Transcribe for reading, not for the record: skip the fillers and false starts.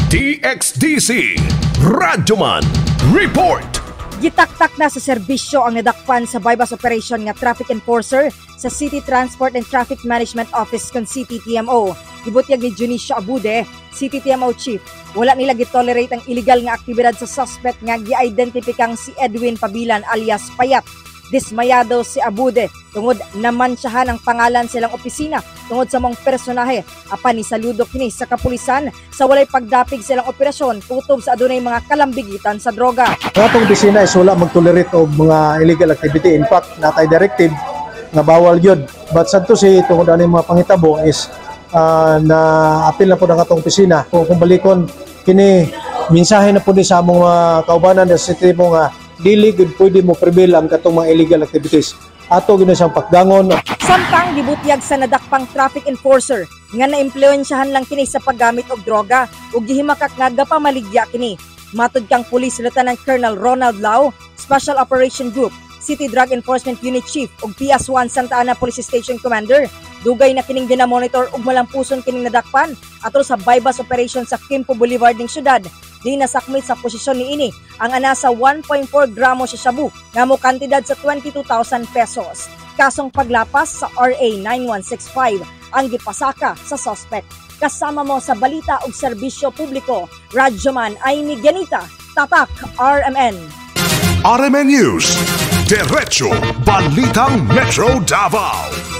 DXDC Radyoman Report. Gitaktak na sa serbisyo ang nadakpan sa buy-bust operation nga traffic enforcer sa City Transport and Traffic Management Office kon CTTMO. Gibutyag ni Dionisio Abude, CTTMO Chief, wala nila gitolerate ang illegal nga aktibidad sa suspect nga gi-identipikang si Edwin Pabilan alias Payat. Dismayado si Abude tungod namansyahan ang pangalan silang opisina tungod sa mong personahe, apan ni saludo kini sa kapulisan sa walay pagdapig silang operasyon kutob sa adunay mga kalambigitan sa droga. Ang atong opisina is wala mag-tolerate og mga illegal activity. In fact, natay directive nga bawal yun. But sadto si tungod ani mga pangitabo is na apil na po ng atong opisina. Kung balikon kini, mensahe na po ni sa among mga kaubanan sa city mo nga dili gud pwede mo prevail ang katong mga illegal activities. Ato gyud na siyang pakdangon. Samtang gibutyag sa nadakpang traffic enforcer nga naimpluwensyahan lang kini sa paggamit og droga ug gihimakak nga gapamaligya kini. Matud kang Police Lieutenant Colonel Ronald Lau, Special Operation Group, City Drug Enforcement Unit Chief ug PS1 Santa Ana Police Station Commander, dugay na kining ginamonitor ug malampuson kining nadakpan atol sa buy-bust operation sa Quimpo Boulevard ning syudad. Di nasakmit sa posisyon niini ang anasa 1.4 gramo sa shabu nga mo kantidad sa 22,000 pesos. Kasong paglapas sa RA 9165 ang gipasaka sa suspect. Kasama mo sa balita ug serbisyo publiko, Radyoman Aimee Ganita, Tatak RMN. RMN News. Diretso Balitang Metro Davao.